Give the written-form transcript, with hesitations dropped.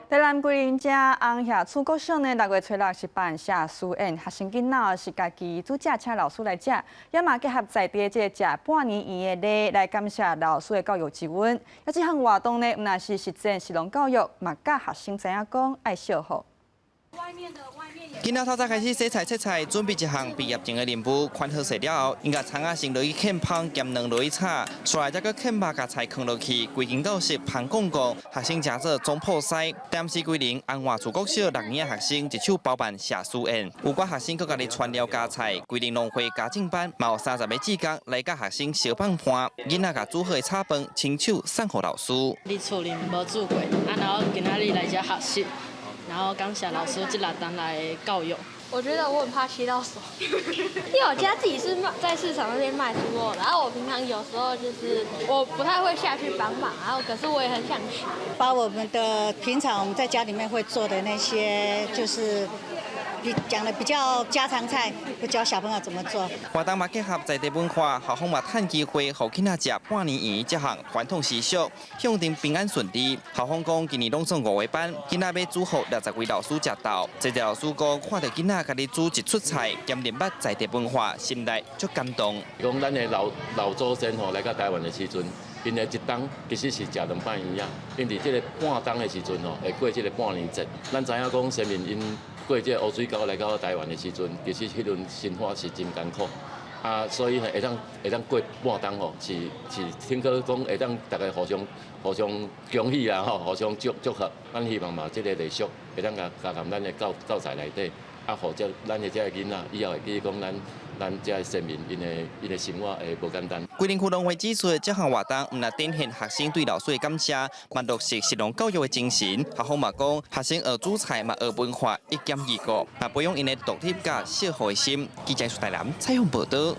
台南桂林遮紅額厝國小呢，六月初六是辦謝師宴，學生囡仔是家己煮食請老師來食，也嘛結合在地這個食拜年圓的禮來感謝老師的教育之恩。啊，這項活動呢，毋但是實踐食農教育，嘛教學生知影講愛惜福。囡仔透早開始洗菜切菜，準備一項畢業前的任務。寬好勢了後，𪜶共蔥仔先落去劵芳，兼卵落去炒，紲來才閣劵肉共菜囥落去，規間教室芳摃摃。學生食做總鋪師。台南市桂林紅外厝國小六年的學生一手包辦謝師宴，有寡學生閣家己傳料加菜。桂林農會家政班嘛有30個志工來佮學生相幫伴，囡仔共煮好的炒飯親手送予老師。佇厝裡無煮過，啊，然後今仔日來遮學習。然後感謝老師這六冬來教育。我覺得我很怕切到手，因為我家自己是賣在市場那邊賣豬肉的，然後我平常有時候就是我不太會下去幫忙，然後可是我也很想學。把我們的平常我們在家裡面會做的那些，就是比講的比較家常菜，會教小朋友怎麼做。活動嘛結合在地文化，校方嘛趁機會，予囡仔食拜年圓這項傳統習俗，向徵平安順利。校方講，今年攏總五個班，囡仔欲煮予60位老師食晝。這個老師講，看著囡仔家己煮一出菜，兼認捌在地文化，心內足感動。講咱的老老祖先吼來到台灣的時陣，𪜶的一冬其實是食兩擺圓仔，𪜶佇這個半冬的時陣吼，會過這個拜年節。咱知影講先民𪜶過這個烏水溝來到台灣的時陣，其實彼陣生活是真艱苦，啊，所以會當過半冬吼，是聽講講會當大家互相恭喜啦吼，互相祝賀。咱希望嘛，這個禮俗會當共加入咱的教材內底，啊，予這咱的這个囡仔以後會記講咱這个先民𪜶的生活會無簡單。桂林區農會指出，這項活動毋但展現學生對老師的感謝，嘛落實食農教育的精神。校方嘛講，學生學煮菜嘛學文化，一兼二顧，嘛培養𪜶的獨立佮惜福的心。記者蘇大南採訪報道。